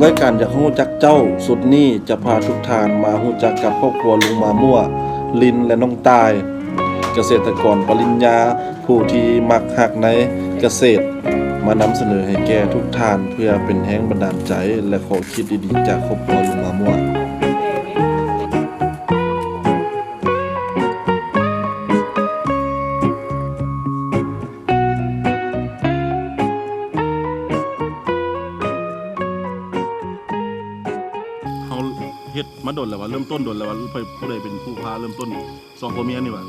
ລາຍການຢາກຮູ້ຈັກເຈົ້າຊຸດນີ້ຈະພາທຸກທ່ານມາຮູ້ຈັກກັບຄອບຄົວລຸງມາມົ້ວ, ລິນ ແລະ ນ້ອງຕ່າຍ, ກະເສດຕະກອນປະລິນຍາ ຜູ້ທີ່ມັກຮັກໃນກະເສດ ມານຳສະເໜີໃຫ້ແກ່ທຸກທ່ານ ເພື່ອເປັນແຮງບັນດານໃຈ ແລະ ຂໍ້ຄິດດີໆຈາກຄອບຄົວລຸງມາມົ້ວ. ເຮົາເຮັດມາດົນແລ້ວຫວາ? ເລີ່ມຕົ້ນດົນແລ້ວຫວາ? ຜູ້ໃດເປັນຜູ້ພາເລີ່ມຕົ້ນ? ສອງຜົວເມຍນີ້ຫວາ?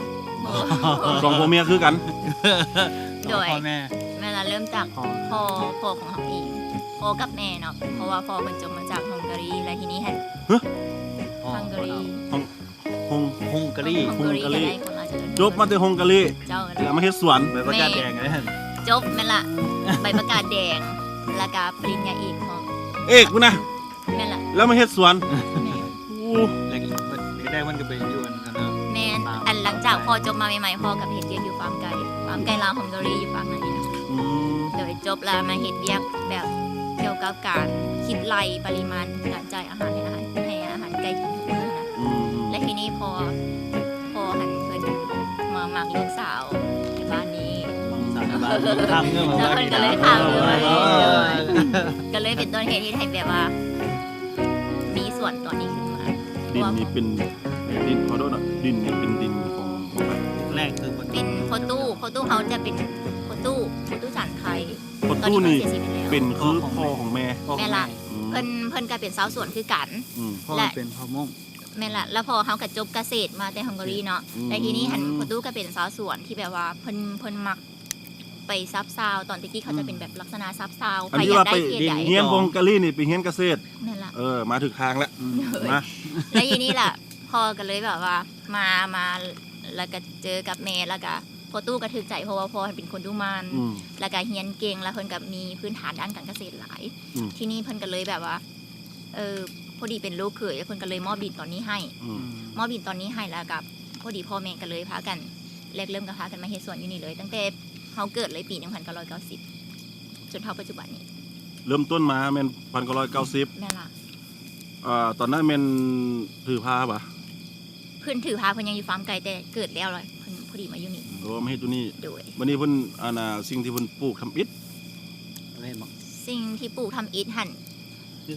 ສອງຜົວເມຍຄືກັນ? ໂດຍ ພໍ່ແມ່ ແມ່ນລະ ເລີ່ມຈາກພໍ່ ພໍ່ ພໍ່ຂອງເຮົາເອງ ພໍ່ກັບແມ່ເນາະ ເພາະວ່າພໍ່ເພິ່ນຈົບມາຈາກຮັງກາຣີ ແລະ ທີນີ້ຫັ້ນ ຮະ? ຮັງກາຣີ ຮັງ ຮົງ ຮົງກາຣີ ຮົງກາຣີ ຈົບມາແຕ່ຮົງກາຣີ ເຈົ້າ ແລ້ວມາເຮັດສວນ ໃບປະກາດແດງ ແມ່ນ ຈົບ ແມ່ນລະ ໃບປະກາດແດງ ແລ້ວກະປະລິນຍາເອກພ້ອມ ເອກພຸ້ນນະ ແມ່ນລະ ແລ້ວມາເຮັດສວນ ແມ່ນ ໂອ້ ແລ້ວ ແລ້ວມັນກໍໄປຢູ່ອັນນັ້ນເນາະ ແມ່ນ ອັນຫຼັງຈາກພໍ່ຈົບມາໃໝ່ໆ ພໍ່ກໍໄປເຮັດວຽກຢູ່ຟາມໄກ່ ຟາມໄກ່ລາວຮັງກາຣີ ຢູ່ປາກນ້ຳນີ້ນະ ອືມ ໂດຍ ຈົບແລ້ວມາເຮັດວຽກແບບກ່ຽວກັບການຄິດໄລ່ປະລິມານການ ອາຫານໃຫ້ອາຫານ ໃຫ້ອາຫານໄກ່ກິນທຸກມື້ນະ ອືມ ແລະ ທີນີ້ພໍ ພໍຫັ້ນເພິ່ນມາມັກລູກສາວໃນບ້ານນີ້ ມັກລູກສາວໃນບ້ານ ຖາມເລື່ອງ ແລ້ວເພິ່ນກໍເລີຍຖາມເລື່ອງ ເອີ ກໍເລີຍເປັນຕົ້ນເຫດເຮັດໃຫ້ແບບວ່າມີສວນຕອນນີ້ຂຶ້ນມາ ດິນນີ້ເປັນດິນ ຂໍໂທດເນາະ ດິນນີ້ເປັນດິນຂອງ ຂອງໃຜ? ແລກຄືເປັນພໍ່ຕູ້ ພໍ່ຕູ້ເຮົາຈະເປັນພໍ່ຕູ້ ພໍ່ຕູ້ຈານໄຄ ພໍ່ຕູ້ນີ້ເປັນຄືພໍ່ຂອງແມ່ ແມ່ນລະ ອືມ ເພິ່ນ ເພິ່ນກໍເປັນຊາວສວນຄືກັນ ອືມ ພໍ່ເປັນຊາວມົ້ງ ແມ່ນລະ ແລ້ວພໍ່ເຮົາກໍຈົບກະເສດມາແຕ່ຮັງກາຣີເນາະ ອືມ ແລ້ວທີນີ້ຫັ້ນພໍ່ຕູ້ກໍເປັນຊາວສວນທີ່ແບບວ່າເພິ່ນ ເພິ່ນມັກໄປຊາບຊາວ ຕອນແຕ່ກີ້ເຂົາຈະເປັນແບບ ອືມ ລັກສະນະຊາບຊາວ ອັນທີ່ວ່າໄປຮຽນ ຮຽນຢູ່ຮັງກາຣີນີ້ໄປຮຽນກະເສດ ແມ່ນລະ ເອີ ມາຖືກທາງແລ້ວ ອືມ ມາ ແລ້ວທີນີ້ລະ ພໍ່ກໍເລີຍແບບວ່າມາ ມາ ແລ້ວກໍເຈີກັບແມ່ ແລ້ວກໍພໍ່ຕູ້ກໍຖືກໃຈ ເພາະວ່າພໍ່ເປັນຄົນດຸໝັ່ນ ອືມ ແລ້ວກໍຮຽນເກັ່ງ ແລ້ວເພິ່ນກໍມີພື້ນຖານດ້ານການກະເສດຫຼາຍ ອືມ ທີນີ້ເພິ່ນກໍເລີຍແບບວ່າ ເອີ ພໍດີເປັນລູກເຂີຍ ເພິ່ນກໍເລີຍມອບດິນຕອນນີ້ໃຫ້ ອືມ ມອບດິນຕອນນີ້ໃຫ້ ແລ້ວກໍພໍດີພໍ່ແມ່ກໍເລີຍພາກັນ ແລກເລີ່ມກໍພາກັນມາເຮັດສວນຢູ່ນີ້ເລີຍ ຕັ້ງແຕ່ເຮົາເກີດເລີຍ ປີໜຶ່ງພັນເກົ້າຮ້ອຍເກົ້າສິບ ຈົນເທົ່າປັດຈຸບັນນີ້ ເລີ່ມຕົ້ນມາແມ່ນໜຶ່ງພັນເກົ້າຮ້ອຍເກົ້າສິບ ແມ່ນລະ ອ່າ ຕອນນັ້ນແມ່ນຖືພາຫວາ? ເພິ່ນຖືພາ ເພິ່ນຍັງຢູ່ຟາມໄກ່ ແຕ່ເກີດແລ້ວລະ ເພິ່ນພໍດີມາຢູ່ນີ້ ໂອ້ ມາເຮັດຢູ່ນີ້ ໂດຍ ບັດນີ້ເພິ່ນ ອັນນ່າ ສິ່ງທີ່ເພິ່ນປູກທຳອິດ ສິ່ງທີ່ປູກທຳອິດຫັ້ນ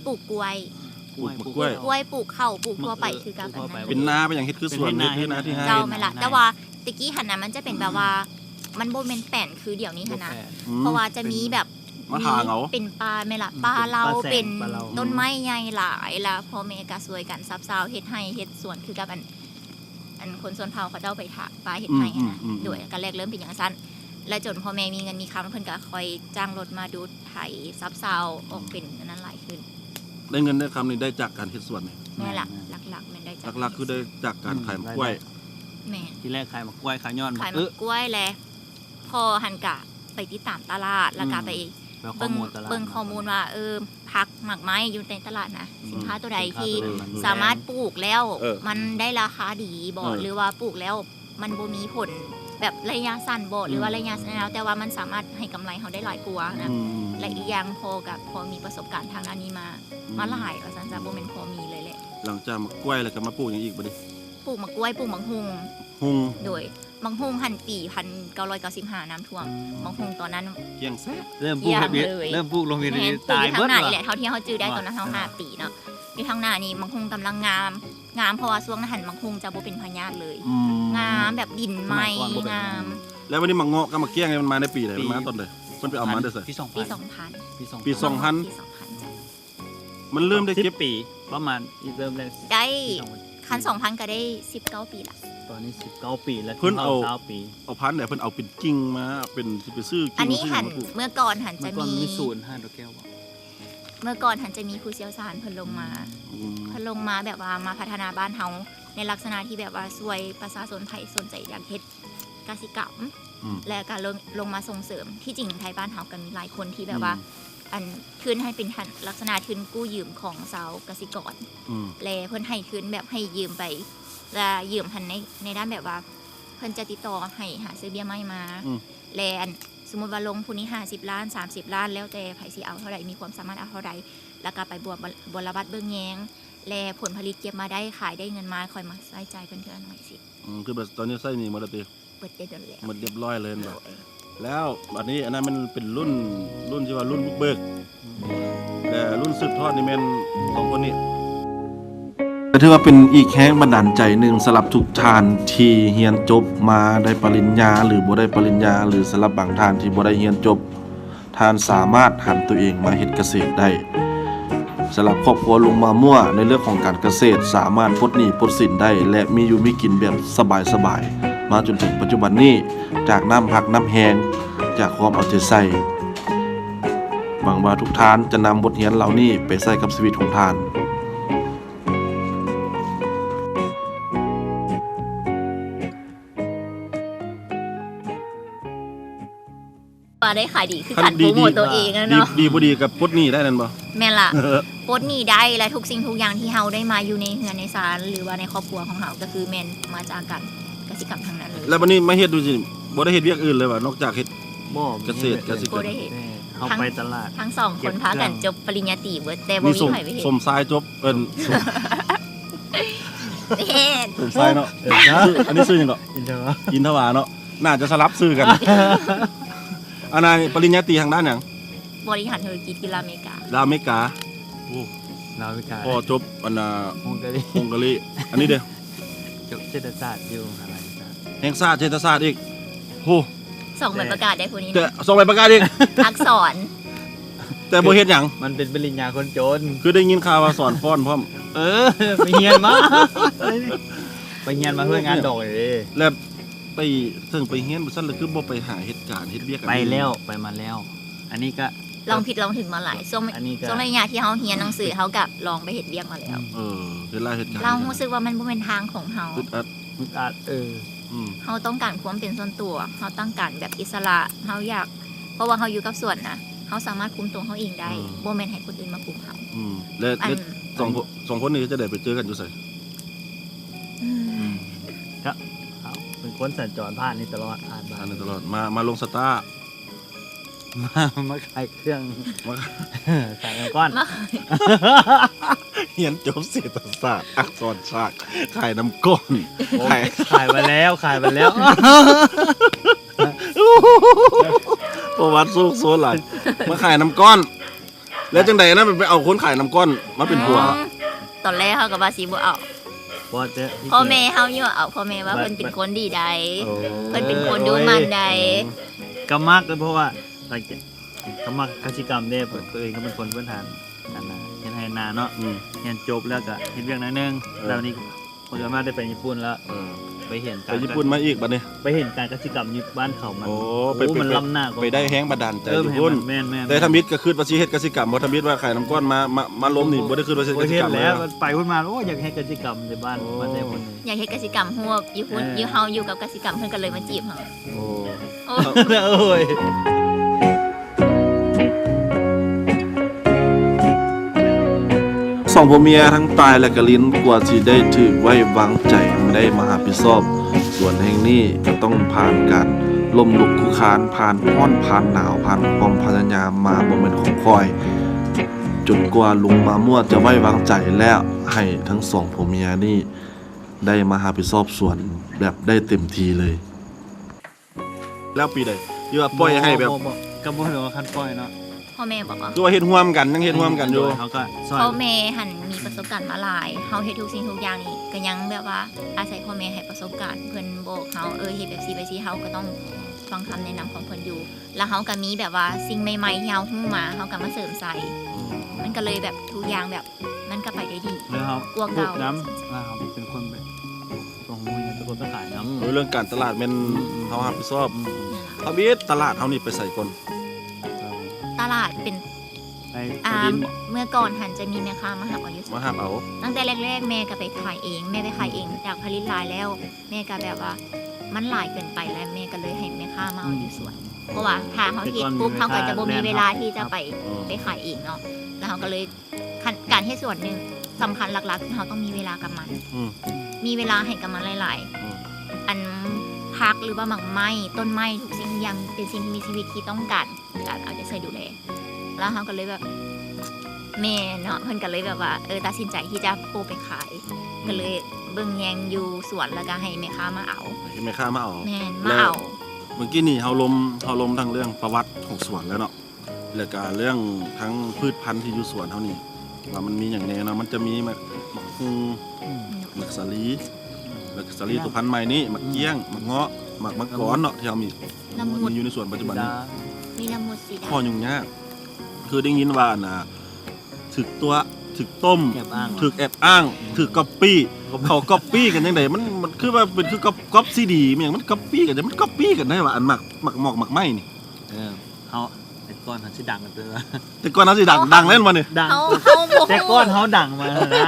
ປູກກ້ວຍ ປູກໝາກກ້ວຍ ປູກກ້ວຍ ປູກເຂົ້າ ປູກທົ່ວໄປ ຄືກັບອັນນັ້ນ ເປັນນາ ເປັນຫຍັງ ເຮັດຄືສວນ ເຮັດຄືນາທີ່ໄຮ່ ເຈົ້າ ແມ່ນລະ ແຕ່ວ່າແຕ່ກີ້ຫັ້ນນະ ມັນຈະເປັນແບບວ່າ ມັນບໍ່ແມ່ນແປນຄືດຽວນີ້ຫັ້ນນະ ອືມ ເພາະວ່າຈະມີແບບ ມາຖາງເອົາ ເປັນປ່າ ແມ່ນລະ ອືມ ປ່າເລົາ ເປັນປ່າເລົາ ອືມ ຕົ້ນໄມ້ໃຫຍ່ຫຼາຍ ລະພໍ່ແມ່ກໍຊ່ວຍກັນຊາບຊາວ ເຮັດໄຮ່ເຮັດສວນ ຄືກັບອັນ ອັນຄົນຊົນເຜົ່າເຂົາເຈົ້າໄປຖາງປ່າເຮັດໄຮ່ຫັ້ນນະ ອືມ ໂດຍ ກໍແລກເລີ່ມເປັນຈັ່ງຊັ້ນ ແລະ ຈົນພໍ່ແມ່ມີເງິນມີຄຳ ເພິ່ນກໍຄ່ອຍຈ້າງລົດມາດູດໄຖຊາບຊາວ ອອກເປັນອັນນັ້ນຫຼາຍຂຶ້ນ ໄດ້ເງິນໄດ້ຄຳນີ້ໄດ້ຈາກການເຮັດສວນນີ້ ແມ່ນລະ ແມ່ນ ຫຼັກໆແມ່ນໄດ້ຈາກ ຫຼັກໆຄືໄດ້ຈາກການຂາຍໝາກກ້ວຍ ອືມ ລາຍໄດ້ ແມ່ນ ທີແລກຂາຍໝາກກ້ວຍ ຂາຍຍ້ອນ ຂາຍໝາກກ້ວຍແລະ ພໍ່ຫັ້ນກະໄປຕິດຕາມຕະຫຼາດ ແລ້ວກະໄປ ອືມ ເບິ່ງ ເບິ່ງຂໍ້ມູນວ່າ ເອີ ຜັກໝາກໄມ້ຢູ່ໃນຕະຫຼາດນະ ອືມ ສິນຄ້າໂຕໃດທີ່ ສິນຄ້າໂຕໃດ ສາມາດປູກແລ້ວ ເອີ ມັນໄດ້ລາຄາດີບໍ່ ເອີ ຫຼືວ່າປູກແລ້ວມັນບໍ່ມີຜົນແບບໄລຍະສັ້ນບໍ່ ອືມ ຫຼືວ່າໄລຍະຍາວ ແຕ່ວ່າມັນສາມາດໃຫ້ກຳໄລເຮົາໄດ້ຫຼາຍກວ່ານະ ອືມ ແລະ ອີກຢ່າງພໍ່ກະພໍມີປະສົບການທາງດ້ານນີ້ມາ ອືມ ມາຫຼາຍວ່າຊັ້ນຊະ ບໍ່ແມ່ນພໍມີເລີຍແຫຼະ ຫຼັງຈາກໝາກກ້ວຍແລ້ວກະມາປູກຫຍັງອີກບັດນີ້? ປູກໝາກກ້ວຍ ປູກໝາກຫຸ່ງ ຫຸ່ງ ໂດຍ ໝາກຫຸ່ງຫັ້ນປີພັນເກົ້າຮ້ອຍເກົ້າສິບຫ້ານ້ຳຖ້ວມ ໝາກຫຸ່ງຕອນນັ້ນກ້ຽງແຊະ ເລີ່ມປູກ ເລີ່ມປູກລົງ ແມ່ນ ຕາຍເບິດ ຢູ່ທາງໜ້ານີ້ແຫຼະ ເທົ່າທີ່ເຮົາຈື່ໄດ້ຕອນນັ້ນເຮົາຫ້າປີເນາະ ຢູ່ທາງໜ້ານີ້ໝາກຫຸ່ງກຳລັງງາມ ງາມ ເພາະວ່າຊ່ວງນັ້ນຫັ້ນໝາກຫຸ່ງຈະບໍ່ເປັນພະຍາດເລີຍ ອືມ ງາມແບບດິນໃໝ່ ງາມ ແລ້ວບັດນີ້ໝາກເງາະກັບໝາກກ້ຽງນີ້ມັນມາໃນປີໃດ ມາຕອນໃດ ມັນໄປເອົາມາແຕ່ໃສ? ປີສອງພັນ ປີສອງພັນ ປີສອງພັນ ປີສອງພັນ ມັນເລີ່ມໄດ້ເກັບ ສິບປີ ປະມານ ເລີ່ມໄດ້ ໄດ້ ຄັນສອງພັນກໍໄດ້ສິບເກົ້າປີລະ ຕອນນີ້ສິບເກົ້າປີແລ້ວ ເພິ່ນເອົາ ຊາວປີ ເອົາພັນໃດ ເພິ່ນເອົາເປັນກິ່ງມາ ເປັນ ຊິໄປຊື້ກິ່ງ ອັນນີ້ຫັ້ນ ຊື້ຫຍັງມາປູກ ເມື່ອກ່ອນຫັ້ນຈະມີ ເມື່ອກ່ອນມີສວນຮ້ານດອກແກ້ວບໍ່? ເມື່ອກ່ອນຫັ້ນຈະມີຜູ້ຊ່ຽວຊານເພິ່ນລົງມາ ອືມ ເພິ່ນລົງມາແບບວ່າມາພັດທະນາບ້ານເຮົາ ໃນລັກສະນະທີ່ແບບວ່າຊ່ວຍປະຊາຊົນໃຜສົນໃຈຢາກເຮັດກະສິກຳ ອືມ ແລະກະລົງ ລົງມາສົ່ງເສີມ ທີ່ຈິງໄທບ້ານເຮົາກໍມີຫຼາຍຄົນທີ່ແບບວ່າ ອືມ ອັນ ທຶນໃຫ້ເປັນ ລັກສະນະທຶນກູ້ຢືມຂອງຊາວກະສິກອນ ອືມ ແລະເພິ່ນໃຫ້ທຶນແບບໃຫ້ຢືມໄປ ລະຢືມຫັ້ນໃນ ໃນດ້ານແບບວ່າ ເພິ່ນຈະຕິດຕໍ່ໃຫ້ຫາຊື້ເບ້ຍໄມ້ມາ ອືມ ແລະອັນ ສົມມຸດວ່າລົງຜູ້ນີ້ຫ້າສິບລ້ານ ສາມສິບລ້ານ ແລ້ວແຕ່ໃຜຊິເອົາເທົ່າໃດ ມີຄວາມສາມາດເອົາເທົ່າໃດ ແລ້ວກໍໄປບົວ ບົວລະບັດເບິ່ງແຍງ ແລະ ຜົນຜະລິດເກັບມາໄດ້ ຂາຍໄດ້ເງິນມາ ຄ່ອຍມາໃຊ້ຈ່າຍເປັນເທື່ອໜ້ອຍຊີ້. ອືມ ຄືແບບຕອນນີ້ໃຊ້ໜີ້ໝົດແລ້ວຕິ? ເບິດເຕັມແລ້ວ. ໝົດຮຽບຮ້ອຍເລີຍແມ່ນບໍ່? ແລ້ວບັດນີ້ອັນນັ້ນມັນເປັນລຸ້ນ ລຸ້ນທີ່ວ່າລຸ້ນບຸກເບີກ ແລະ ລຸ້ນສືບທອດນີ້ແມ່ນສອງຄົນນີ້. ກໍຖືວ່າເປັນອີກແຮງບັນດານໃຈໜຶ່ງສຳລັບທຸກທ່ານທີ່ຮຽນຈົບມາໄດ້ປະລິນຍາ ຫຼື ບໍ່ໄດ້ປະລິນຍາ ຫຼື ສຳລັບບາງທ່ານທີ່ບໍ່ໄດ້ຮຽນຈົບ ທ່ານສາມາດຫັນຕົວເອງມາເຮັດກະເສດໄດ້. ສຳລັບຄອບຄົວລຸງມາມົ້ວ ໃນເລື່ອງຂອງການກະເສດ ສາມາດປົດໜີ້ປົດສິນໄດ້ ແລະ ມີຢູ່ມີກິນແບບສະບາຍໆ ມາຈົນເຖິງປັດຈຸບັນນີ້ ຈາກນ້ຳພັກນ້ຳແຮງ ຈາກຄວາມເອົາໃຈໃສ່. ຫວັງວ່າທຸກທ່ານຈະນຳບົດຮຽນເຫຼົ່ານີ້ໄປໃຊ້ກັບຊີວິດຂອງທ່ານ. ວ່າໄດ້ຂາຍດີຄືກັນ ໂປຣໂມດຕົວເອງນະເນາະ. ດີ ດີບໍ່ດີກໍປົດໜີ້ໄດ້ນັ້ນບໍ່? ແມ່ນລະ ປົດໜີ້ໄດ້ ແລະ ທຸກສິ່ງທຸກຢ່າງທີ່ເຮົາໄດ້ມາຢູ່ໃນເຮືອນໃນຊານ ຫຼືວ່າໃນຄອບຄົວຂອງເຮົາ ກໍຄືແມ່ນມາຈາກການກະສິກຳທັງນັ້ນເລີຍ. ແລ້ວບັດນີ້ມາເຮັດຢູ່ຊີ້ ບໍ່ໄດ້ເຮັດວຽກອື່ນເລີຍຫວາ? ນອກຈາກເຮັດ ບໍ່ ກະເສດ ກະສິກຳ ບໍ່ໄດ້ເຮັດ. ເຮົາໄປຕະຫຼາດ ທັງສອງຄົນພາກັນຈົບປະລິນຍາຕີເບິດ ແຕ່ບໍ່ມີໃຜໄປເຮັດ. ສົມຊາຍຈົບ ເອີ້ນ ແມ່ນ ສົມຊາຍເນາະ. ເອີ ອັນນີ້ຊື່ຫຍັງເກາະ? ອິນທະວາ ອິນທະວາເນາະ. ໜ້າຈະສະຫຼັບຊື່ກັນ. ອັນນັ້ນປະລິນຍາຕີທາງດ້ານຫຍັງ? ບໍລິຫານທຸລະກິດຢູ່ລາວອາເມລິກາ. ລາວອາເມລິກາ. ໂອ້ ລາວອາເມລິກາ. ພໍ່ຈົບອັນນ່າ ຮົງກາຣີ ຮົງກາຣີ. ອັນນີ້ເດ? ຈົບເສດຖະສາດຢູ່ມະຫາໄລແຫ່ງຊາດ. ແຫ່ງຊາດ ເສດຖະສາດອີກ. ໂຫ ສອງໃບປະກາດໄດ້ຜູ້ນີ້. ແຕ່ສອງໃບປະກາດອີກ. ອັກສອນ ແຕ່ບໍ່ເຮັດຫຍັງ. ມັນເປັນປະລິນຍາຄົນຈົນ. ຄືໄດ້ຍິນຂ່າວວ່າສອນຟ້ອນພ້ອມ. ເອີ ໄປຮຽນມາ ໄປຮຽນມາເພື່ອງານດອກເດ້. ແລ້ວໄປ ເຖິງໄປຮຽນບໍ່ຊັ້ນ ແລ້ວຄືບໍ່ໄປຫາເຮັດການເຮັດວຽກ? ໄປແລ້ວ ໄປມາແລ້ວ. ອັນນີ້ກະລອງຜິດລອງຖືກມາຫຼາຍ. ຊ່ວງ ອັນນີ້ກະ ຊ່ວງໄລຍະທີ່ເຮົາຮຽນໜັງສື ເຮົາກະລອງໄປເຮັດວຽກມາແລ້ວ. ເອີ ເວລາເຮັດການ ເຮົາຮູ້ສຶກວ່າມັນບໍ່ແມ່ນທາງຂອງເຮົາ. ອຶດອັດ. ອຶດອັດ ເອີ ອືມ ເຮົາຕ້ອງການຄວາມເປັນສ່ວນຕົວ ເຮົາຕ້ອງການແບບອິດສະຫຼະ ເຮົາຢາກ ເພາະວ່າເຮົາຢູ່ກັບສວນນະ ເຮົາສາມາດຄຸມຕົວເຮົາເອງໄດ້. ອືມ ບໍ່ແມ່ນໃຫ້ຄົນອື່ນມາຄຸມເຮົາ. ອືມ ແລະ ອັນ ແລະ ສອງ ສອງຄົນນີ້ຈະໄດ້ໄປເຈີກັນຢູ່ໃສ? ອືມ ກະເປັນຄົນສັນຈອນຜ່ານນີ້ຕະຫຼອດ ຜ່ານ ຜ່ານນີ້ຕະຫຼອດ ມາ ມາລົງສະຕາ ມາ ມາຂາຍເຄື່ອງ ມາຂາຍນ້ຳກ້ອນ ມາ ຮຽນຈົບເສດຖະສາດ ອັກສອນສາດ ຂາຍນ້ຳກ້ອນ. ໂອ້ ຂາຍ ຂາຍມາແລ້ວ ຂາຍມາແລ້ວ. ປະຫວັດໂຊກໂຊນຫຼາຍ ມາຂາຍນ້ຳກ້ອນ. ແລ້ວຈັ່ງໃດນະ ໄປເອົາຄົນຂາຍນ້ຳກ້ອນມາເປັນຜົວ? ອືມ ຕອນແລກເຮົາກໍວ່າຊິບໍ່ເອົາ ພໍ່ແມ່ ພໍ່ແມ່ເຮົາຍົວະເອົາ ພໍ່ແມ່ວ່າເພິ່ນເປັນຄົນດີໃດ໋ ເພິ່ນເປັນຄົນດຸໝັ່ນໃດ໋. ກໍມັກ ເພາະວ່າ ກໍມັກກະສິກຳເດ້ ຕົວເອງກໍເປັນຄົນພື້ນຖານ ອັນນ່າ ເຮັດໄຮ່ເຮັດນາເນາະ. ອືມ ຮຽນຈົບແລ້ວກໍເຮັດວຽກໜ້ອຍໜຶ່ງ ເອີ ແລ້ວນີ້ ເພິ່ນກໍມາໄດ້ໄປຍີ່ປຸ່ນແລ້ວ. ເອີ ໄປເຫັນການ ໄປຍີ່ປຸ່ນມາອີກບັດນີ້ ໄປເຫັນການກະສິກຳຢູ່ບ້ານເຂົາ ມັນ ໂອ້ ໂອ້ ມັນລ້ຳໜ້າ ໄປໄດ້ແຮງບັນດານໃຈຢູ່ພຸ້ນ. ແມ່ນໆໆ ແຕ່ທຳອິດກໍຄິດວ່າຊິເຮັດກະສິກຳບໍ່? ທຳອິດວ່າຂາຍນ້ຳກ້ອນ ມາ ມາ ມາລົມນີ້ ບໍ່ໄດ້ຄິດວ່າຊິເຮັດກະສິກຳ. ບໍ່ເຮັດແລ້ວ ໄປພຸ້ນມາ ໂອ້ ຢາກເຮັດກະສິກຳໃນບ້ານ ບ້ານແທ້ພຸ້ນ. ຢາກເຮັດກະສິກຳ ຮູ້ວ່າຢູ່ພຸ້ນ ເອີ ຢູ່ ເຮົາຢູ່ກັບກະສິກຳ ເພິ່ນກໍເລີຍມາຈີບເຮົາ. ໂອ້ ໂອ້ຍ ສອງຜົວເມຍທັງຕ່າຍ ແລະ ກະລິນ ກວ່າຊິໄດ້ຖືກໄວ້ວາງໃຈໃຫ້ໄດ້ມາຮັບຜິດຊອບສວນແຫ່ງນີ້ ກໍຕ້ອງຜ່ານການລົ້ມລຸກຄຸກຄານ, ຜ່ານຮ້ອນ, ຜ່ານໜາວ, ຜ່ານຄວາມພະຍາຍາມມາບໍ່ແມ່ນຂອງຂ້ອຍ, ຈົນກວ່າລຸງມາມົ້ວຈະໄວ້ວາງໃຈ ແລະ ໃຫ້ທັງສອງຜົວເມຍນີ້ໄດ້ມາຮັບຜິດຊອບສວນແບບໄດ້ເຕັມທີ່ເລີຍ. ແລ້ວປີໃດທີ່ວ່າປ່ອຍໃຫ້ແບບ ບໍ່ ບໍ່ ບໍ່ ກໍບໍ່ເຖິງວ່າຂັ້ນປ່ອຍເນາະ. ພໍ່ແມ່ບອກວ່າ ຄືວ່າເຮັດຮ່ວມກັນ ຍັງເຮັດຮ່ວມກັນຢູ່. ເຮົາກໍຊ່ອຍ ພໍ່ແມ່ຫັ້ນມີປະສົບການມາຫຼາຍ ເຮົາເຮັດທຸກສິ່ງທຸກຢ່າງນີ້ກໍຍັງແບບວ່າອາໄສພໍ່ແມ່ໃຫ້ປະສົບການ ເພິ່ນບອກເຮົາ ເອີ ເຮັດແບບຊີ້ແບບຊີ້ ເຮົາກໍຕ້ອງຟັງຄຳແນະນຳຂອງເພິ່ນຢູ່ ແລ້ວເຮົາກໍມີແບບວ່າສິ່ງໃໝ່ໆທີ່ເຮົາຮູ້ມາ ເຮົາກໍມາເສີມໃສ່ ອືມ ມັນກໍເລີຍແບບທຸກຢ່າງແບບ ມັນກໍໄປໄດ້ດີ ແລ້ວເຮົາ ກວ່າເກົ່າ ນຳ ແລ້ວເຮົາເປັນຄົນແບບ ເປັນຄົນໄປຂາຍນຳ. ເອີ ເລື່ອງການຕະຫຼາດແມ່ນ ອືມ ເຮົາຮັບຜິດຊອບ. ອືມ ທຳອິດຕະຫຼາດເຮົານີ້ໄປໃສກ່ອນ? ຕະຫຼາດເປັນ ໄປ ອ່າ ເມື່ອກ່ອນຫັ້ນຈະມີແມ່ຄ້າມາຮັບເອົາຢູ່ສວນ ມາຮັບເອົາ. ຕັ້ງແຕ່ແລກໆ ແມ່ກໍໄປຂາຍເອງ ແມ່ໄປຂາຍເອງ ອືມ ຢາກຜະລິດຫຼາຍແລ້ວ ແມ່ກໍແບບວ່າມັນຫຼາຍເກີນໄປ ແລ້ວແມ່ກໍເລີຍໃຫ້ແມ່ຄ້າມາເອົາຢູ່ສວນ ອືມ ເພາະວ່າຖ້າເຮົາເຮັດປຸບ ເຮົາກໍຈະບໍ່ມີເວລາທີ່ຈະໄປ ອືມ ໄປຂາຍເອງເນາະ ແລ້ວເຮົາກໍເລີຍ ການເຮັດສວນນີ້ສຳຄັນຫຼັກໆ ຄືເຮົາຕ້ອງມີເວລາກັບມັນ ອືມ ມີເວລາໃຫ້ກັບມັນຫຼາຍໆ ອືມ ອັນຜັກ ຫຼືວ່າໝາກໄມ້ ຕົ້ນໄມ້ ທຸກສິ່ງຢ່າງເປັນສິ່ງທີ່ມີຊີວິດທີ່ຕ້ອງການການເອົາໃຈໃສ່ດູແລ ແລ້ວເຮົາກໍເລີຍແບບ ແມ່ນເນາະ ເພິ່ນກໍເລີຍແບບວ່າ ເອີ ຕັດສິນໃຈທີ່ຈະໂອ້ໄປຂາຍ ອືມ ກໍເລີຍເບິ່ງແຍງຢູ່ສວນ ແລ້ວກໍໃຫ້ແມ່ຄ້າມາເອົາ ໃຫ້ແມ່ຄ້າມາເອົາ ແມ່ນ ແລ້ວມາເອົາ. ເມື່ອກີ້ນີ້ເຮົາລົມ ເຮົາລົມທັງເລື່ອງປະຫວັດຂອງສວນແລ້ວເນາະ ແລ້ວກະເລື່ອງທັງພືດພັນທີ່ຢູ່ສວນເຮົານີ້ ວ່າມັນມີຫຍັງແດ່ເນາະ ມັນຈະມີໝາກ ໝາກຫຸ່ງ ອືມ ໝາກສາລີ ແລ້ວກະສາລີຕົວພັນໃໝ່ນີ້ ໝາກກ້ຽງ ອືມ ໝາກເງາະ ໝາກມັງກອນເນາະ ທີ່ເຮົາມີ ລະມຸດ ມີຢູ່ໃນສວນປັດຈຸບັນນີ້ ມີລະມຸດສີດາ ຂໍ້ຫຍຸ້ງຍາກ ຄືໄດ້ຍິນວ່າ ອັນນ່າ ຖືກຕົວະ ຖືກຕົ້ມ ແອບອ້າງ ຖືກແອບອ້າງ ອືມ ຖືກກັອບປີ້ ກັອບ ເຂົາກັອບປີ້ກັນຈັ່ງໃດ ມັນ ມັນຄືວ່າເປັນຄືກັອບ ກັອບຊີດີ ແມ່ນຫຍັງ ມັນກັອບປີ້ກັນ ມັນກັອບປີ້ກັນໄດ້ວ່າ ອັນໝາກ ໝາກໝອກ ໝາກໄມ້ນີ້ ເອີ ເຮົາ ແຕ່ກ່ອນເຮົາຊິດັງກັນເລີຍ ແຕ່ກ່ອນເຮົາຊິດັງ ເຮົາ ດັງແລ້ວບໍ່ນີ້ ດັງ ເຮົາ ເຮົາບໍ່ ແຕ່ກ່ອນເຮົາດັງມານະ ເອີ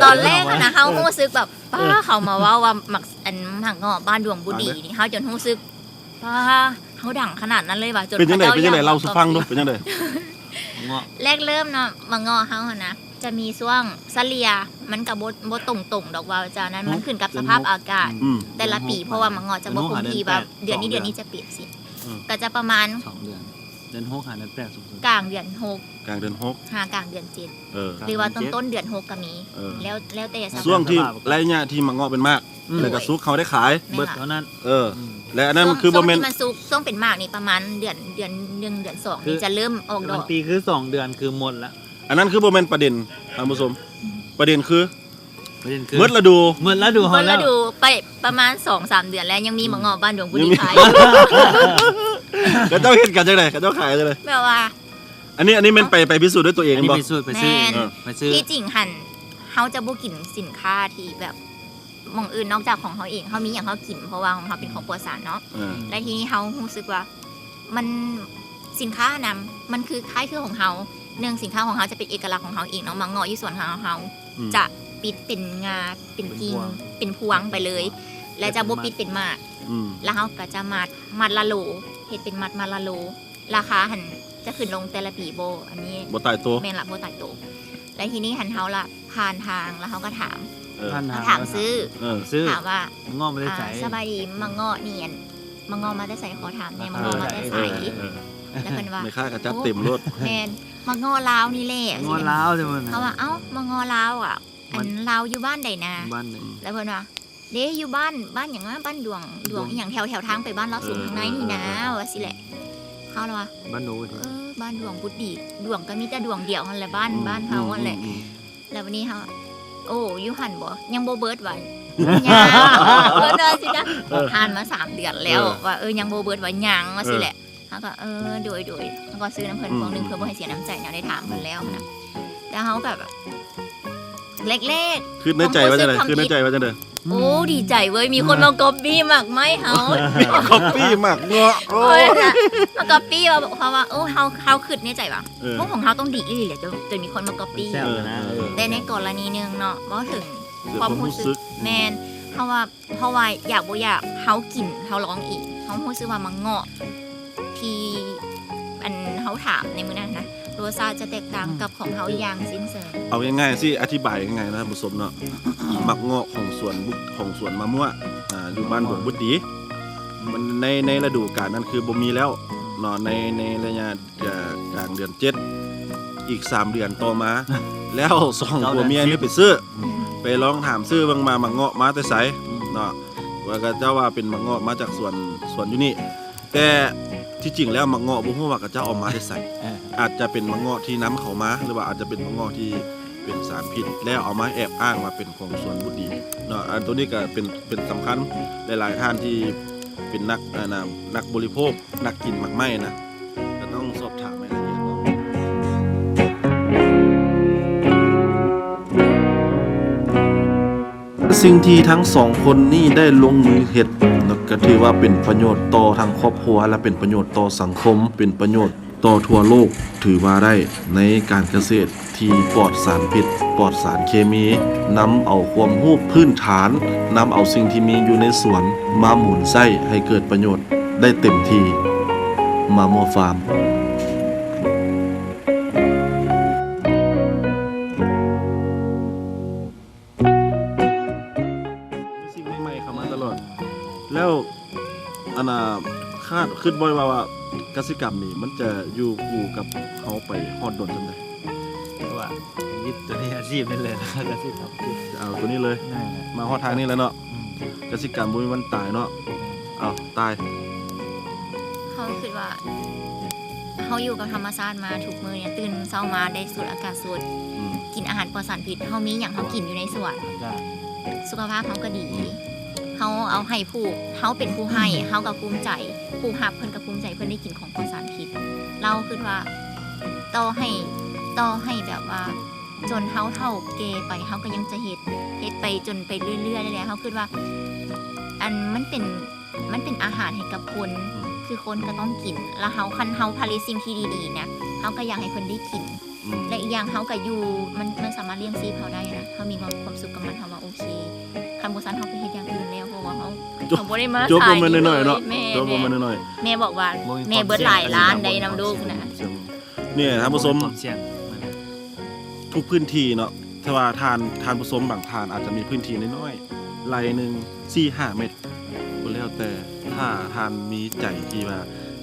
ຕອນແລກນະ ເຮົາຮູ້ສຶກແບບ ປ້າ ເອີ ເຂົາມາເວົ້າວ່າໝາກ ອັນໝາກເງາະບ້ານດວງບຸດີນີ້ ເຮົາຈົນຮູ້ສຶກ ປ້າ ເຮົາດັງຂະໜາດນັ້ນເລີຍຫວາ ຈົນເຂົາເຈົ້າ ເປັນຈັ່ງໃດ ເປັນຈັ່ງໃດ ເລົ່າສູ່ຟັງດູ ເປັນຈັ່ງໃດ ເງາະ ແລກເລີ່ມເນາະ ໝາກເງາະເຮົາຫັ້ນນະ ຈະມີຊ່ວງສະເລ່ຍ ມັນກະບໍ່ ບໍ່ຕົງໆດອກວ່າຈະນັ້ນ ມັນຂຶ້ນກັບສະພາບອາກາດ ອືມ ແຕ່ລະປີ ເພາະວ່າໝາກເງາະຈະບໍ່ຄົງທີ່ວ່າເດືອນນີ້ເດືອນນີ້ຈະເປັນຊີ້ ເອີ ກະຈະປະມານສອງເດືອນ ເດືອນຫົກຫາເດືອນແປດ ສູງສຸດ ກາງເດືອນຫົກ ກາງເດືອນຫົກ ຫາກາງເດືອນເຈັດ ເອີ ຫຼືວ່າຕົ້ນໆເດືອນຫົກກະມີ ເອີ ແລ້ວ ແລ້ວແຕ່ສະພາບ ຊ່ວງທີ່ໄລຍະທີ່ໝາກເງາະເປັນໝາກ ອືມ ແລ້ວກະສຸກເຮົາໄດ້ຂາຍ ແມ່ນລະ ເບິດເທົ່ານັ້ນ ເອີ ອືມ ແລະ ອັນນັ້ນມັນຄືບໍ່ແມ່ນ ຊ່ວງທີ່ມັນສຸກ ຊ່ວງເປັນໝາກນີ້ປະມານເດືອນ ເດືອນໜຶ່ງ ເດືອນສອງນີ້ຈະເລີ່ມອອກດອກ ບາງປີຄືສອງເດືອນຄືໝົດລະ ອັນນັ້ນຄືບໍ່ແມ່ນປະເດັນ ທ່ານຜູ້ຊົມ ປະເດັນຄື ປະເດັນຄື ໝົດລະດູ ໝົດລະດູເຮົາແລ້ວ ໝົດລະດູໄປປະມານສອງສາມເດືອນແລ້ວ ຍັງມີໝາກເງາະບ້ານດວງບຸດີຂາຍຢູ່ ເຂົາເຈົ້າເຮັດກັນຈັ່ງໃດ ເຂົາເຈົ້າຂາຍກັນຈັ່ງໃດ ແບບວ່າ ອັນນີ້ ອັນນີ້ແມ່ນໄປ ໄປພິສູດດ້ວຍຕົວເອງ ອັນນີ້ ບໍ່ ພິສູດ ໄປຊື້ ແມ່ນ ເອີ ໄປຊື້ ທີ່ຈິງຫັ້ນ ເຮົາຈະບໍ່ກິນສິນຄ້າທີ່ແບບ ໝ່ອງອື່ນນອກຈາກຂອງເຮົາເອງ ເຮົາມີຫຍັງເຮົາກິນ ເພາະວ່າຂອງເຮົາເປັນຂອງປອດສານເນາະ ເອີ ແລະ ທີ່ນີ້ເຮົາຮູ້ສຶກວ່າ ມັນ ສິນຄ້ານຳ ມັນຄືຄ້າຍຄືຂອງເຮົາ ໜຶ່ງ ສິນຄ້າຂອງເຮົາຈະເປັນເອກະລັກຂອງເຮົາເອງເນາະ ໝາກເງາະຢູ່ສວນເຮົາ ເຮົາ ອືມ ຈະປິດເປັນງ່າ ເປັນກິ່ງ ເປັນພວງ ເປັນພວງໄປເລີຍ ແລະ ຈະບໍ່ປິດເປັນໝາກ ອືມ ແລ້ວເຮົາກໍຈະມັດ ມັດລະໂຫຼ ເຮັດເປັນມັດ ມັດລະໂຫຼ ລາຄາຫັ້ນຈະຂຶ້ນລົງແຕ່ລະປີບໍ່ ອັນນີ້ບໍ່ຕາຍໂຕ ແມ່ນລະ ບໍ່ຕາຍໂຕ ແລ້ວທີນີ້ຫັ້ນເຮົາລະຜ່ານທາງ ແລ້ວເຮົາກໍຖາມ ເອີ ຜ່ານທາງ ເຮົາຖາມຊື້ ເອີ ຊື້ ຖາມວ່າ ໝາກເງາະມາແຕ່ໃສ ອ່າ ສະບາຍດີ ໝາກເງາະນີ້ ອັນ ໝາກເງາະມາແຕ່ໃສ ຂໍຖາມແດ່ ໝາກເງາະມາແຕ່ໃສ ເອີ ແລ້ວເພິ່ນວ່າ ແມ່ຄ້າກໍຈັດເຕັມໂລດ ໂອ້ ແມ່ນ ໝາກເງາະລາວນີ້ແຫຼະ ໝາກເງາະລາວ ເຮົາວ່າ ເອົ້າ ໝາກເງາະລາວອະ ອັນລາວຢູ່ບ້ານໃດນະ ບ້ານໃດ ແລ້ວເພິ່ນວ່າ ເດ້ ຢູ່ບ້ານ ບ້ານຫຍັງວະ ບ້ານດວງ ດວງອີ່ຫຍັງ ແຖວ ແຖວທາງໄປບ້ານລາວສູງ ເອີ ທາງໃນນີ້ນາ ເອີ ວ່າຊີ້ແຫຼະ ເຮົາລະວ່າ ບ້ານໂນ ເອີ ບ້ານດວງບຸດດີ ດວງກໍມີແຕ່ດວງດຽວຫັ້ນແຫຼະ ບ້ານ ອືມ ບ້ານເຮົາຫັ້ນແຫຼະ ອືມ ແລ້ວບາດນີ້ເຮົາ ໂອ້ ຢູ່ຫັ້ນບໍ່ ຍັງບໍ່ເບິດຫວາ ຍັງ ເພິ່ນວ່າຊີ້ນະ ເອີ ຜ່ານມາສາມເດືອນແລ້ວ ເອີ ວ່າ ເອີ ຍັງບໍ່ເບິດຫວາ ຍັງ ວ່າຊີ້ແຫຼະ ເອີ ເຮົາກໍ ເອີ ໂດຍໆ ເຮົາກໍຊື້ນຳເພິ່ນ ອືມ ພວງໜຶ່ງ ເພື່ອບໍ່ໃຫ້ເສຍນ້ຳໃຈແນວໄດ້ຖາມເພິ່ນແລ້ວຫັ້ນນະ ອືມ ແຕ່ເຮົາກໍແບບ ແລກໆ ຄິດໃນໃຈວ່າຈັ່ງໃດ ຄວາມຮູ້ສຶກ ຄິດໃນໃຈວ່າຈັ່ງໃດ ໂອ້ ດີໃຈເວີຍ ມີຄົນມາກັອບປີ້ໝາກໄມ້ເຮົາ ກັອບປີ້ໝາກເງາະ ໂອ້ຍ ມາກັອບປີ້ວ່າ ເພາະວ່າ ໂອ້ ເຮົາ ເຮົາຄິດໃນໃຈວ່າ ເອີ ໂອ້ ຂອງເຮົາຕ້ອງດີອີ່ຫຼີແຫຼະ ຈົນ ຈົນມີຄົນມາກັອບປີ້ ເອີ ເອີ ເອີ ແຕ່ໃນກໍລະນີໜຶ່ງເນາະ ເວົ້າເຖິງຄວາມຮູ້ສຶກ ຄວາມຮູ້ສຶກ ແມ່ນ ເຮົາວ່າ ເພາະວ່າຢາກບໍ່ຢາກ ເຮົາກິນ ເຮົາລອງເອງ ເຮົາຮູ້ສຶກວ່າໝາກເງາະທີ່ ອັນ ເຮົາຖາມໃນມື້ນັ້ນນະ ລົດຊາດຈະແຕກຕ່າງກັບຂອງເຮົາຢ່າງສິ້ນເຊີງ. ເອົາງ່າຍໆ ຊິອະທິບາຍງ່າຍໆ ນະທ່ານຜູ້ຊົມເນາະ ໝາກເງາະຂອງສວນບຸ ຂອງສວນມະມ່ວງ ອ່າ ຢູ່ບ້ານດວງບຸດດີ ມັນໃນ ໃນລະດູການນັ້ນຄືບໍ່ມີແລ້ວເນາະ ໃນ ໃນໄລຍະ ກາງເດືອນເຈັດ ອີກສາມເດືອນຕໍ່ມາ ແລ້ວສອງຜົວເມຍນີ້ໄປຊື້ ໄປລອງຖາມຊື້ເບິ່ງວ່າໝາກເງາະມາແຕ່ໃສເນາະ ວ່າເຂົາເຈົ້າວ່າເປັນໝາກເງາະມາຈາກສວນ ສວນຢູ່ນີ້ ແຕ່ທີ່ຈິງແລ້ວໝາກເງາະບໍ່ຮູ້ວ່າເຂົາເຈົ້າເອົາມາແຕ່ໃສ ເອີ ອາດຈະເປັນໝາກເງາະທີ່ນຳເຂົ້າມາ ຫຼືວ່າອາດຈະເປັນໝາກເງາະທີ່ເປັນສານພິດ ແລ້ວເອົາມາແອບອ້າງວ່າເປັນຂອງສວນບຸດດີເນາະ ອັນໂຕນີ້ກໍເປັນ ເປັນສຳຄັນ ຫຼາຍໆທ່ານທີ່ເປັນນັກ ອັນນ່າ ນັກບໍລິໂພກ ນັກກິນໝາກໄມ້ນະ ກໍຕ້ອງສອບຖາມໃຫ້ລະອຽດເນາະ. ສິ່ງທີ່ທັງສອງຄົນນີ້ໄດ້ລົງມືເຮັດ ກໍຖືວ່າເປັນປະໂຫຍດຕໍ່ທັງຄອບຄົວ ແລະ ເປັນປະໂຫຍດຕໍ່ສັງຄົມ ເປັນປະໂຫຍດຕໍ່ທົ່ວໂລກ ຖືວ່າໄດ້ ໃນການກະເສດທີ່ປອດສານພິດ ປອດສານເຄມີ, ນຳເອົາຄວາມຮູ້ພື້ນຖານ, ນຳເອົາສິ່ງທີ່ມີຢູ່ໃນສວນມາໝູນໃຊ້ໃຫ້ເກີດປະໂຫຍດໄດ້ເຕັມທີ່. Mamo Farm. ມີສິ່ງໃໝ່ໆເຂົ້າມາຕະຫຼອດ ແລ້ວ ອັນນ່າ ຄາດຄິດບໍ່ໄດ້ວ່າ ວ່າກະສິກຳນີ້ມັນຈະຢູ່ຄູ່ກັບເຮົາໄປຮອດດົນສ່ຳໃດ? ເພາະວ່າ ຍຶດໂຕນີ້ອາຊີບນີ້ເລີຍ ກະສິກຳ ເອົາໂຕນີ້ເລີຍ ນັ້ນແຫຼະ ມາຮອດທາງນີ້ແລ້ວເນາະ ອືມ ກະສິກຳບໍ່ມີວັນຕາຍເນາະ ເອົາ ຕາຍ ເຮົາຄິດວ່າ ເຮົາຢູ່ກັບທຳມະຊາດມາທຸກມື້ນີ້ ຕື່ນເຊົ້າມາໄດ້ສູດອາກາດສົດ ອືມ ກິນອາຫານປອດສານພິດ ເຮົາມີຫຍັງເຮົາກິນຢູ່ໃນສວນ ສຸຂະພາບເຮົາກະດີ ອືມ ເຮົາເອົາໃຫ້ຜູ້ ເຮົາເປັນຜູ້ໃຫ້ ເຮົາກະພູມໃຈ ຜູ້ຮັບເພິ່ນກະພູມໃຈ ເພິ່ນໄດ້ກິນຂອງປອດສານພິດ ລາວຄິດວ່າ ຕໍ່ໃຫ້ ຕໍ່ໃຫ້ແບບວ່າ ຈົນເຮົາເຖົ້າແກ່ໄປ ເຮົາກະຍັງຈະເຮັດ ເຮັດໄປຈົນໄປເລື້ອຍໆ ເລື້ອຍໆ ເຮົາຄິດວ່າ ອັນ ມັນເປັນ ມັນເປັນອາຫານໃຫ້ກັບຄົນ ອືມ ຄືຄົນກະຕ້ອງກິນ ລະເຮົາ ຄັນເຮົາຜະລິດສິ່ງທີ່ດີໆນະ ເຮົາກະຢາກໃຫ້ເພິ່ນໄດ້ກິນ ອືມ ແລະ ອີກຢ່າງເຮົາກະຢູ່ ມັນ ມັນສາມາດລ້ຽງຊີບເຮົາໄດ້ນະ ເຮົາມີຄວາມ ຄວາມສຸກກັບມັນ ເຮົາວ່າໂອເຄ ຄັນບໍ່ຊັ້ນເຮົາກະເຮັດຢ່າງອື່ນແລ້ວ ເພາະວ່າເຮົາ ຈົບ ເຮົາບໍ່ໄດ້ມາ ຈົບບໍ່ແມ່ນນ້ອຍໆເນາະ ແມ່ ຈົບບໍ່ແມ່ນນ້ອຍໆ ແມ່ບອກວ່າ ແມ່ເບິດຫຼາຍລ້ານໃດນຳລູກນະ ແມ່ນ ເຮົາຜູ້ຊົມ ນີ້ທ່ານຜູ້ຊົມ ທຸກພື້ນທີ່ເນາະ ແຕ່ວ່າທ່ານ ທ່ານຜູ້ຊົມບາງທ່ານອາດຈະມີພື້ນທີ່ນ້ອຍໆ ໄຮ່ໜຶ່ງສີ່ຫ້າເມັດ ກໍແລ້ວແຕ່ ຖ້າທ່ານມີໃຈທີ່ວ່າ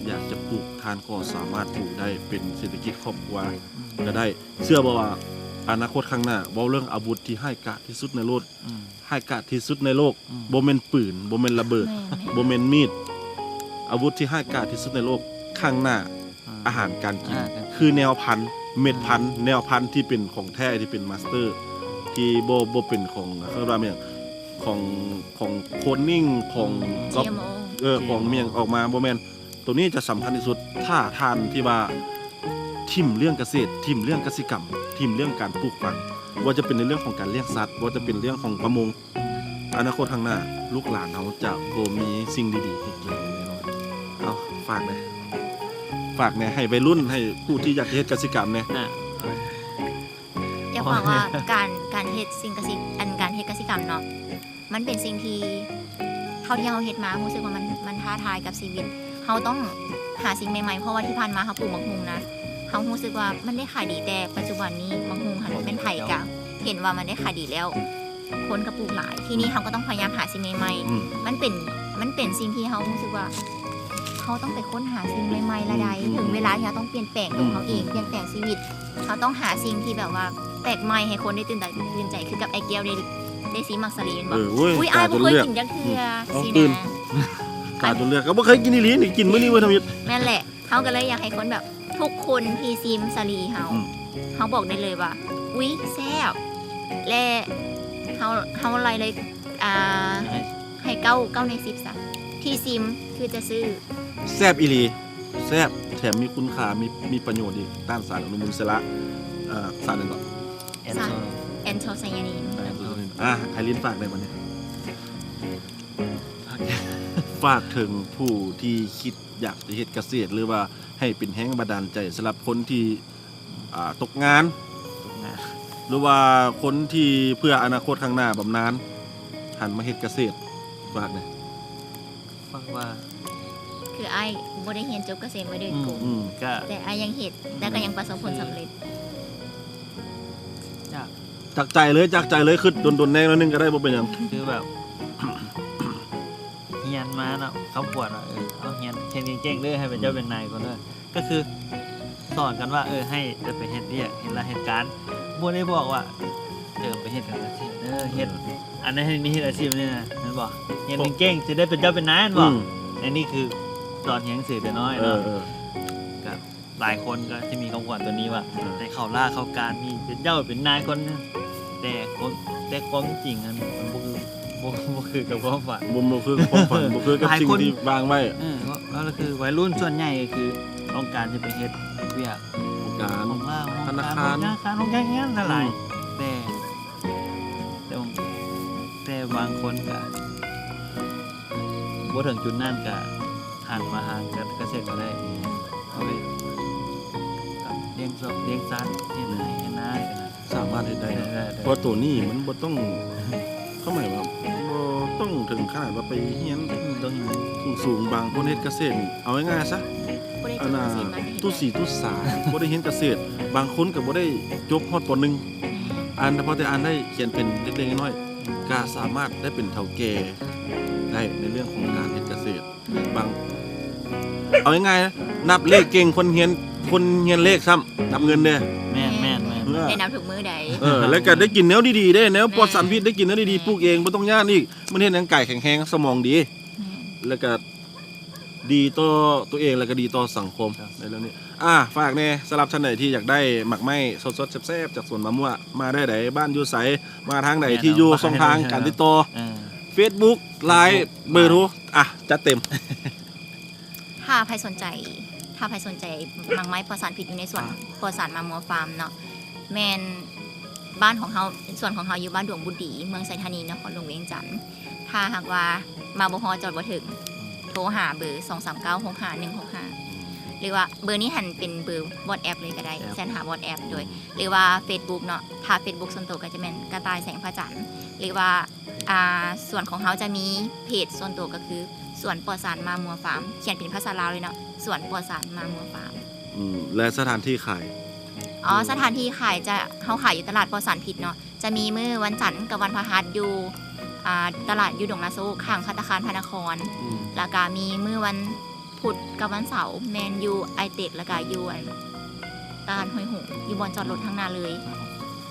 ຢາກຈະປູກ ທ່ານກໍສາມາດປູກໄດ້ເປັນເສດຖະກິດຄອບຄົວ ອືມ ກະໄດ້ ເຊື່ອບໍ່ວ່າອະນາຄົດຂ້າງໜ້າ ເວົ້າເລື່ອງອາວຸດທີ່ຮ້າຍກາດທີ່ສຸດໃນໂລກ ອືມ ຮ້າຍກາດທີ່ສຸດໃນໂລກ ອືມ ບໍ່ແມ່ນປືນ ບໍ່ແມ່ນລະເບີດ ແມ່ນໆ ບໍ່ແມ່ນມີດ ອາວຸດທີ່ຮ້າຍກາດທີ່ສຸດໃນໂລກ ຂ້າງໜ້າ ອືມ ອາຫານການກິນ ອາ ຄືແນວພັນ ເມັດພັນ ອືມ ແນວພັນທີ່ເປັນຂອງແທ້ ທີ່ເປັນມາສເຕີ ທີ່ບໍ່ ບໍ່ເປັນຂອງ ເຂົາເອີ້ນວ່າແມ່ນຫຍັງ ຂອງ ຂອງໂຄນນິງ ຂອງ ອືມ ກັອບ ຈີເອັມໂອ ເອີ ຈີເອັມໂອ ຂອງແມ່ນຫຍັງອອກມາ ບໍ່ແມ່ນ ໂຕນີ້ຈະສຳຄັນທີ່ສຸດ ຖ້າທ່ານທີ່ວ່າຖິ້ມເລື່ອງກະເສດ ຖິ້ມເລື່ອງກະສິກຳ ຖິ້ມເລື່ອງການປູກຝັງ ບໍ່ວ່າຈະເປັນໃນເລື່ອງຂອງການລ້ຽງສັດ ບໍ່ວ່າຈະເປັນເລື່ອງຂອງປະມົງ ອະນາຄົດຂ້າງໜ້າ ລູກຫຼານເຮົາຈະບໍ່ມີສິ່ງດີໆໃຫ້ກິນແນ່ນອນ. ເອົາ ຝາກແດ່ ຝາກແດ່ ໃຫ້ໄວລຸ້ນ ໃຫ້ຜູ້ທີ່ຢາກຈະເຮັດກະສິກຳແດ່. ອາ ຢາກບອກວ່າ ການ ການເຮັດສິ່ງກະສິ ອັນ ການເຮັດກະສິກຳເນາະ ມັນເປັນສິ່ງທີ່ ເທົ່າທີ່ເຮົາເຮັດມາ ຮູ້ສຶກວ່າມັນ ມັນທ້າທາຍກັບຊີວິດ. ເຮົາຕ້ອງຫາສິ່ງໃໝ່ໆ ເພາະວ່າທີ່ຜ່ານມາເຮົາປູກໝາກຫຸ່ງນະ ເຮົາຮູ້ສຶກວ່າມັນໄດ້ຂາຍດີ ແຕ່ປັດຈຸບັນນີ້ໝາກຫຸ່ງຫັ້ນແມ່ນໃຜກະເຫັນວ່າມັນໄດ້ຂາຍດີແລ້ວ ຄົນກະປູກຫຼາຍ. ທີນີ້ເຮົາກະຕ້ອງພະຍາຍາມຫາສິ່ງໃໝ່ໆ ອືມ ມັນເປັນ ມັນເປັນສິ່ງທີ່ເຮົາຮູ້ສຶກວ່າ ເຮົາຕ້ອງໄປຄົ້ນຫາສິ່ງໃໝ່ໆລະໄດ ອືມ ເຖິງເວລາທີ່ເຮົາຕ້ອງປ່ຽນແປງໂຕເຮົາເອງ ອືມ ປ່ຽນແປງຊີວິດ ເຮົາຕ້ອງຫາສິ່ງທີ່ແບບວ່າແປກໃໝ່ໃຫ້ຄົນໄດ້ຕື່ນຕາຕື່ນໃຈ ຄືກັບອ້າຍແກ້ວໄດ້ ໄດ້ຊີມໝາກສາລີແມ່ນບໍ່? ເອີ ໂອ້ຍ ອຸ້ຍ ອ້າຍບໍ່ເຄີຍກິນຈັກເທື່ອ ອືມ ຊີ້ນະ ກາຈົນເລືອກ ກາຈົນເລືອກ ກະບໍ່ເຄີຍກິນອີ່ຫຼີນີ້ ກິນມື້ນີ້ມື້ທຳອິດ. ແມ່ນແຫຼະ ເຮົາກະເລີຍຢາກໃຫ້ຄົນແບບ ທຸກຄົນທີ່ຊີມສາລີເຮົາ ອືມ ເຮົາບອກໄດ້ເລີຍວ່າ ອຸ້ຍ ແຊບ ແລະ ເຮົາ ເຮົາໄລ່ເລີຍ ອ່າ ໃຫ້ເກົ້າ ເກົ້າໃນສິບຊະ ທີ່ຊີມຄືຈະຊື້. ແຊບອີ່ຫຼີ ແຊບ ແຖມມີຄຸນຄ່າ ມີ ມີປະໂຫຍດອີກ ຕ້ານສານອະນຸມູນອິດສະຫຼະ ເອີ ສານຫຍັງເກາະ? ແອນໂທ ສານ ແອນໂທໄຊຍານິນ. ອາ ໄອລິນຝາກໄດ້ບັດນີ້ ຝາກເຖິງຜູ້ທີ່ຄິດຢາກຈະເຮັດກະເສດ ຫຼືວ່າໃຫ້ເປັນແຮງບັນດານໃຈສຳລັບຄົນທີ່ ອ່າ ຕົກງານ ຕົກງານ ຫຼືວ່າຄົນທີ່ເພື່ອອະນາຄົດຂ້າງໜ້າບຳນານ ຫັນມາເຮັດກະເສດ. ຝາກແດ່ ຝາກວ່າ ຄືອ້າຍບໍ່ໄດ້ຮຽນຈົບກະເສດມາໂດຍກົງ ອືມ ອືມ ກະ ແຕ່ອ້າຍຍັງເຮັດ ອືມ ແຕ່ກະຍັງປະສົບຜົນສຳເລັດ. ຈາກ ຈາກໃຈເລີຍ ຈາກໃຈເລີຍ ຄຶດດົນໆແດ່ໜ້ອຍໜຶ່ງກະໄດ້ ບໍ່ເປັນຫຍັງ ຄືແບບ ຮຽນມາເນາະ ຄຳຂວັນວ່າ ເອີ ເອົາຮຽນ ຮຽນເກັ່ງໆເດີ ໃຫ້ເປັນເຈົ້າເປັນນາຍກ່ອນເດີ ກະຄືສອນກັນວ່າ ເອີ ໃຫ້ໄປເຮັດວຽກ ເຮັດລາເຮັດການ ບໍ່ໄດ້ບອກວ່າ ເອີ ໄປເຮັດການກະເສດເດີ ເຮັດ ອັນນັ້ນເຮັດນີ້ ເຮັດອາຊີບນີ້ນະ ແມ່ນບໍ່? ຮຽນເກັ່ງໆ ຊິໄດ້ເປັນເຈົ້າເປັນນາຍ ແມ່ນບໍ່? ອືມ ອັນນີ້ຄືສອນຮຽນໜັງສືແຕ່ນ້ອຍເນາະ ເອີ ເອີ ກະຫຼາຍຄົນກະຊິມີຄຳຂວັນໂຕນີ້ວ່າ ເອີ ໄດ້ເຂົ້າລາເຂົ້າການ ມີເປັນເຈົ້າເປັນນາຍຄົນໜຶ່ງ ແຕ່ຄວາມ ແຕ່ຄວາມຈິງຫັ້ນ ມັນບໍ່ຄື ບໍ່ ບໍ່ຄືກັບຄວາມຝັນ ບໍ່ ບໍ່ຄືກັບຄວາມຝັນ ບໍ່ຄືກັບສິ່ງທີ່ວາງໄວ້ ເອີ ກໍ ກໍຄືໄວລຸ້ນສ່ວນໃຫຍ່ກະຄືຕ້ອງການຈະໄປເຮັດວຽກ ໂຮງການ ຂອງລາວ ທະນາຄານ ທະນາຄານ ໂຮງການ ໂຮງການຫຼາຍ ອືມ ແຕ່ ແຕ່ ແຕ່ບາງຄົນກະ ບໍ່ເຖິງຈຸດນັ້ນກະຫັນມາຫາການກະເສດກະໄດ້ ເອົາໄປ ກະລ້ຽງສັດ ລ້ຽງສັດ ເຮັດໄຮ່ ອືມ ເຮັດນາ ສາມາດເຮັດໄດ້ເນາະ ໄດ້ ເພາະໂຕນີ້ມັນບໍ່ຕ້ອງ ຄວາມໝາຍວ່າບໍ່ຕ້ອງເຖິງຂະໜາດວ່າໄປຮຽນ ອືມ ສູງໆ ບາງຄົນເຮັດກະເສດນີ້ ເອົາງ່າຍໆຊະ ບໍ່ໄດ້ຈົບກະເສດມາ ຕູ້ສີຕູ້ສາ ບໍ່ໄດ້ຮຽນກະເສດ ບາງຄົນກະບໍ່ໄດ້ຈົບຮອດ ປໍໜຶ່ງ ອ່ານ ພໍແຕ່ອ່ານໄດ້ ຂຽນເປັນເລັກໆນ້ອຍໆ ກະສາມາດໄດ້ເປັນເຖົ້າແກ່ໄດ້ ໃນເລື່ອງຂອງການເຮັດກະເສດ ບາງ ເອົາງ່າຍໆ ນັບເລກເກັ່ງ ຄົນຮຽນ ຄົນຮຽນເລກຊ້ຳ ນັບເງິນເດ້ ແມ່ນໆ ເອີ ແນະນຳທຸກມື້ໃດ ເອີ ແລ້ວກໍໄດ້ກິນແນວດີໆເດ້ ແນວປອດສານພິດ ແມ່ນ ໄດ້ກິນແນວດີໆ ແມ່ນ ປູກເອງ ບໍ່ຕ້ອງຢ້ານອີກ ມັນເຮັດໃຫ້ຮ່າງກາຍແຂງແຮງ ສະໝອງດີ ແມ່ນ ແລ້ວກໍດີຕໍ່ຕົວເອງ ແລ້ວກໍດີຕໍ່ສັງຄົມ ໃນເລື່ອງນີ້ ອ່າ ຝາກແດ່ ສຳລັບທ່ານໃດທີ່ຢາກໄດ້ໝາກໄມ້ສົດໆ ແຊບໆ ຈາກສວນມາມົ້ວ ມາໄດ້ໃດ ບ້ານຢູ່ໃສ ມາທາງໃດ ແມ່ນ ທີ່ຢູ່ ຊ່ອງທາງການຕິດຕໍ່ ເອີ ເຟສບຸກ ໄລນ໌ ເບີໂທ ອ່ະ ຈັດເຕັມ. ຖ້າໃຜສົນໃຈ ຖ້າໃຜສົນໃຈໝາກໄມ້ປອດສານພິດຢູ່ໃນສວນ ອ່າ ປອດສານມາມົ້ວຟາມເນາະ ແມ່ນບ້ານຂອງເຮົາ ສວນຂອງເຮົາຢູ່ບ້ານດວງບຸດດີ ເມືອງໄຊທານີ ນະຄອນຫຼວງວຽງຈັນ. ຖ້າຫາກວ່າມາບໍ່ຮອດ ຈອດບໍ່ເຖິງ ອືມ ໂທຫາເບີ ສອງສາມເກົ້າ ຫົກຫ້າໜຶ່ງຫົກຫ້າ ອືມ ຫຼືວ່າເບີນີ້ຫັ້ນເປັນເບີວອດແອັບເລີຍກໍໄດ້ ແອັບ ແຊັດຫາວອດແອັບ ໂດຍ ອືມ ຫຼືວ່າເຟສບຸກເນາະ ຖ້າເຟສບຸກສ່ວນໂຕກໍຈະແມ່ນກະຕ່າຍແສງພະຈັນ ຫຼືວ່າ ອ່າ ສວນຂອງເຮົາຈະມີເພຈສ່ວນຕົວກໍຄື ສວນປອດສານມາມົ້ວຟາມ ຂຽນເປັນພາສາລາວເລີຍເນາະ ສວນປອດສານມາມົ້ວຟາມ. ອືມ ແລະ ສະຖານທີ່ຂາຍ? ອໍ ສະຖານທີ່ຂາຍຈະ ເຮົາຂາຍຢູ່ຕະຫຼາດປອດສານພິດເນາະ ຈະມີມື້ວັນຈັນກັບວັນພະຫັດຢູ່ ອ່າ ຕະຫຼາດຢູ່ດົງນາໂຊກ ຂ້າງພັດຕາຄານພະນະຄອນ ອືມ ແລ້ວກະມີມື້ວັນ ພຸດກັບວັນເສົາແມ່ນຢູ່ໄອເຕັກ ແລ້ວກະຢູ່ອັນຕະຫຼາດຫ້ວຍຫຸງ ຢູ່ບ່ອນຈອດລົດທາງໜ້າເລີຍ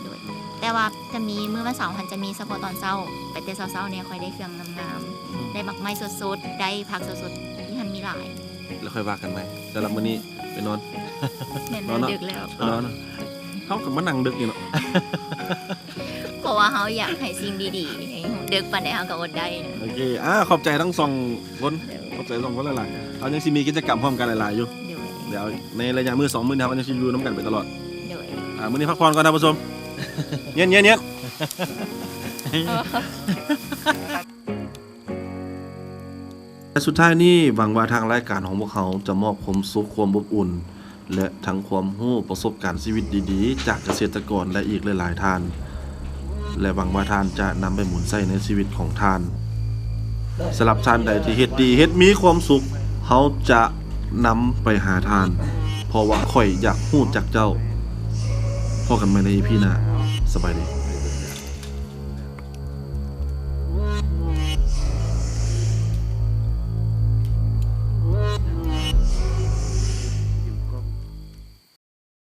ໂດຍ ແຕ່ວ່າຈະມີມື້ວັນເສົາຫັ້ນຈະມີສະເພາະຕອນເຊົ້າ ໄປແຕ່ເຊົ້າໆແດ່ ຄ່ອຍໄດ້ເຄື່ອງງາມໆ ອືມ ໄດ້ໝາກໄມ້ສົດໆ ໄດ້ຜັກສົດໆ ຢູ່ຫັ້ນມີຫຼາຍ ແລ້ວຄ່ອຍວ່າກັນໃໝ່ ສຳລັບມື້ນີ້ໄປນອນ ແມ່ນ ນອນເນາະ ເລິກແລ້ວ ໄປນອນ ເຮົາກໍມານັ່ງເລິກນີ້ເນາະ ເພາະວ່າເຮົາຢາກໃຫ້ສິ່ງດີໆ ເລິກປານໃດເຮົາກໍອົດໄດ້ນະ ໂອເຄ ອ່າ ຂອບໃຈທັງສອງຄົນ ໂດຍ ຂອບໃຈສອງຄົນຫຼາຍໆ ເຮົາຍັງຊິມີກິດຈະກຳພ້ອມກັນຫຼາຍໆຢູ່ ໂດຍ ແລ້ວໃນໄລຍະມື້ສອງມື້ນີ້ ເຮົາກໍຍັງຊິຢູ່ນຳກັນໄປຕະຫຼອດ ໂດຍ ອ່າ ມື້ນີ້ພັກຜ່ອນກ່ອນທ່ານຜູ້ຊົມ ເຢັນໆໆ ແລະ ສຸດທ້າຍນີ້ ຫວັງວ່າທາງລາຍການຂອງພວກເຮົາຈະມອບຄວາມສຸກ, ຄວາມອົບອຸ່ນ ແລະ ທັງຄວາມຮູ້, ປະສົບການຊີວິດດີໆ ຈາກກະເສດຕະກອນ ແລະ ອີກຫຼາຍໆທ່ານ ແລະ ຫວັງວ່າທ່ານຈະນຳໄປໝູນໃຊ້ໃນຊີວິດຂອງທ່ານ. ສຳລັບທ່ານໃດທີ່ເຮັດດີ, ເຮັດມີຄວາມສຸກ, ເຮົາຈະນຳໄປຫາທ່ານ, ເພາະວ່າຂ້ອຍຢາກຮູ້ຈັກເຈົ້າ. ພໍ້ກັນໃໝ່ໃນອີພີໜ້າ. ສະບາຍດີ.